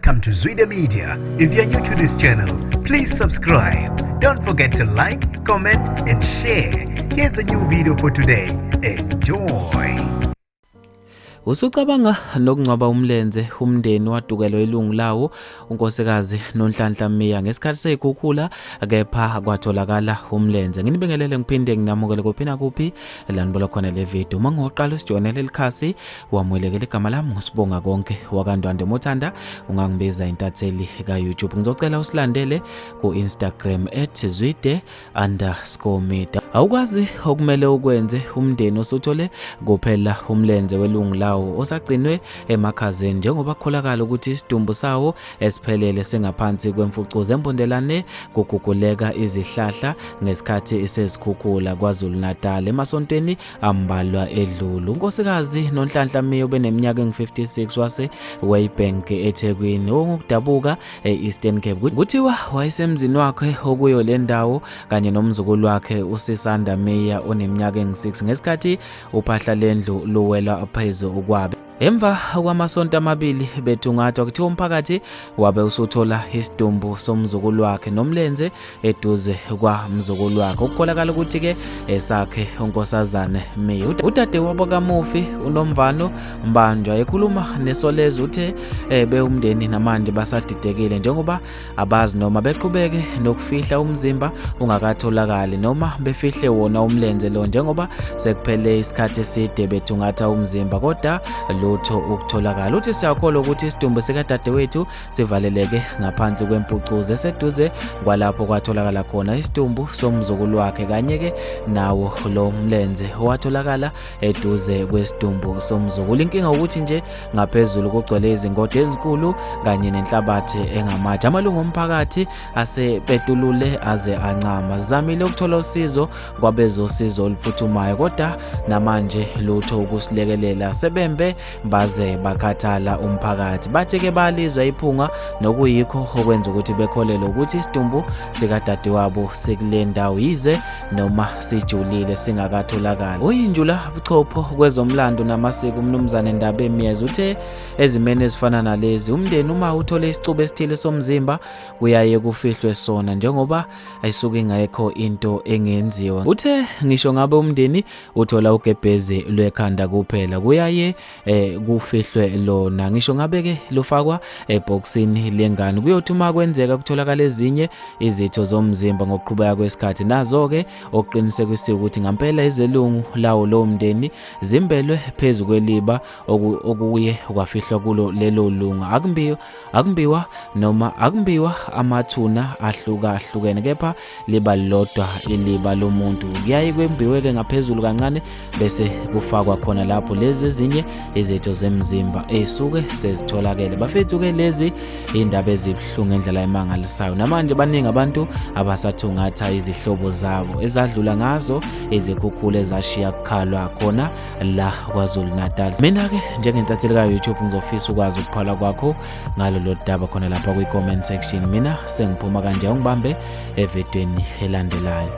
Welcome to Zwida Media. If you're new to this channel, please subscribe. Don't forget to like, comment, and share. Here's a new video for today. Enjoy. Usucabanga nokungcwaba umlenze umndeni wadukelwa ilungu lawo uNkosikazi Nonhlanhla Miya ngesikhathi seyikhukhula kepha kwatholakala umlenze. Nginibingelele ngiphinde nginamukele kuphi nakuphi la nibola khona le video. Uma ngoqala usijoyinele likhasi wamukelekele igama lami ngusibonga konke wakaNdwandwe Mothanda ungangibiza intatheli ka-YouTube. Ngizocela usilandele ku-Instagram @zwide_media. Awukwazi okumele ukwenze umndeni osuthole kuphela umlenze welungu lawo osagcinwe emakhazeni njengoba kukholakala ukuthi isidumbu sawo esiphelele singaphansi kwemfucuza embondelane kuguguleka izihlahla ngesikhathi isezikhukhula KwaZulu-Natal emasontweni ambalwa edlule. Unkosikazi Nonhlanhla Miya obeneminyaka engu-56 wase Waybank eThekwini ongukudabuka e-Eastern Cape. Kuthiwa wayesemzini wakhe okuyo le ndawo kanye nomzukulu wakhe uSisanda Miya oneminyaka engu-6 ngesikhathi uphahla lendlu luwela phezu kwabe. Emva kwamasonto amabili bethungathwa kuthiwa umphakathi wabe usuthola isidumbu somzukulu wakhe nomlenze eduze kwamzukulu wakhe. Okukholakala ukuthi-ke esakhe uNkosazane Miya. Udadewabo kamufi uNomvano Mbanjwa ekhuluma neSolezwe uthe bewumndeni namanje basadidekile njengoba abazi noma beqhubeke nokufihla umzimba ungakatholakali noma befihle wona umlenze lo njengoba sekuphele isikhathi eside bethungatha umzimba kodwa lutho ukutholakala. Uthi siyakholwa ukuthi isidumbu sikadadewethu sivaleleke ngaphansi kwempucuzo eseduze kwalapho kwatholakala khona isidumbu somzukulu wakhe kanye-ke nawo lo mlenze owatholakala eduze kwesidumbu somzukulu. Inkinga ukuthi nje ngaphezulu kugcwele izingodo ezinkulu kanye nenhlabathi engamatshe. Amalungu omphakathi asepetulule aze ancama. Sizamile ukuthola usizo kwabezosizo oluphuthumayo kodwa namanje lutho ukusilekelela. Sebembe baze bakhathala umphakathi. Bathi-ke balizwa iphunga nokuyikho okwenza ukuthi bekholelwe ukuthi isidumbu sikadadewabo sikule ndawo yize noma sijulile singakatholakali. Uyinjula buchopho kwezomlando namasiko uMnumzane Ndabe Myeza uthe ezimeni ezifana nalezi umndeni uma uthole isicubu esithile somzimba kuyaye kufihlwe sona njengoba ayisuke ingekho into engenziwa. Uthe ngisho ngabe umndeni uthola ugebhezi lwekhanda kuphela kuyaye kufihlwe lona ngisho ngabe ke lufakwa ebhokisini lengane kuyothi uma kwenzeka kutholakala ezinye izitho zomzimba ngokuqhubeka kwesikhathi nazo-ke okuqinisekisiwe ukuthi ngampela izelungu lawo lowo mndeni zimbelwe phezu kweliba okuye kwafihlwa kulo lelo lunga. Akumbiwa noma akumbiwa amathuna ahlukahlukene kepha liba lilodwa iliba lomuntu. Kuyaye kwembiwe-ke ngaphezulu kancane bese kufakwa khona lapho lezi ezinye izitho zemzimba ey'suke sezitholakele. Bafethu-ke lezi indaba ezibuhlungu ngendlela emangalisayo. Namanje baningi abantu abasathungatha izihlobo zabo ezadlula ngazo izikhukhula ezashiya kukhalwa khona la KwaZulu-Natal. Mina-ke njengentatheli ka-YouTube ngizofisa ukwazi ukuphala kwakho ngalolo daba khona lapha kwi-comment section. Mina sengiphuma kanje, ungibambe evidweni elandelayo.